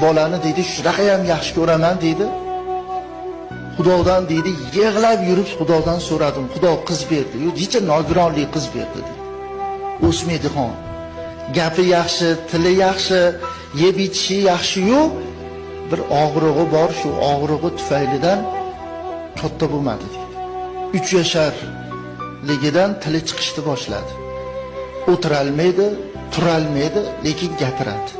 bolani deydi, shunaqa ham yaxshi ko'raman deydi. Xudodan deydi, yig'lab yurib Xudodan so'radim. Xudo qiz berdi. Necha nogironlik qiz berdi deydi. O'smaydi-xon. Gapi yaxshi, tili yaxshi, yeb ichishi yaxshi-yu, bir og'rig'i bor, shu og'rig'i tufaylidan katta bo'lmadi deydi. 3 yasharligidan tili chiqishni boshladi. O'tiralmaydi, turalmaydi, lekin gapiradi.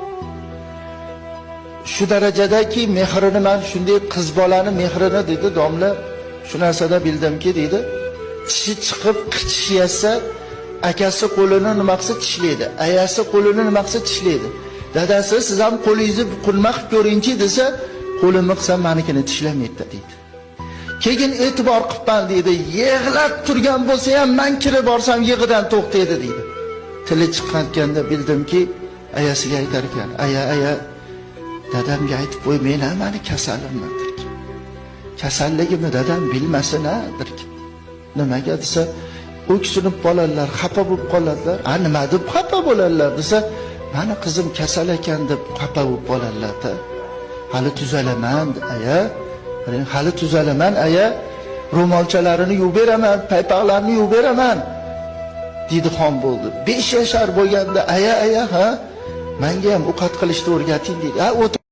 Shu darajadaki mehrini men shunday qiz bolani mehrini dedi domla, shu narsada bildimki dedi, tishi chiqib qichishi yasa, akasi qo'lini nima qilsa tishlaydi, ayasi qo'lini nima qilsa tishlaydi. Dadasi siz ham qo'lingizni qulma qilib ko'ringchi desa, qo'limni qilsam menikini tishlamaydi deydi. Keyin e'tibor qilibman deydi, yig'lab turgan bo'lsa ham men kirib borsam yig'idan to'xtaydi deydi. Tili chiqqanda bildimki, ayasiga aytar ekan, aya aya dadamga aytib qo'y, men ham meni kasalimman derkan. Kasalligimni dadam bilmasin a derkan. Nimaga desa, o'ksinib qoladilar, xafa bo'lib qoladilar. A nima deb xafa bo'ladilar desa, meni qizim kasal ekan deb xafa bo'lib qoladilar-da. Hali tuzalaman aya, hali tuzalaman aya, ro'molchalarini yuvib beraman, paypaqlarini yuvib beraman. Dedi xon bo'ldi. 5 yashar bo'lganda aya aya ha, menga ham ovqat qilishni o'rgating deydi. Ha, o'tir.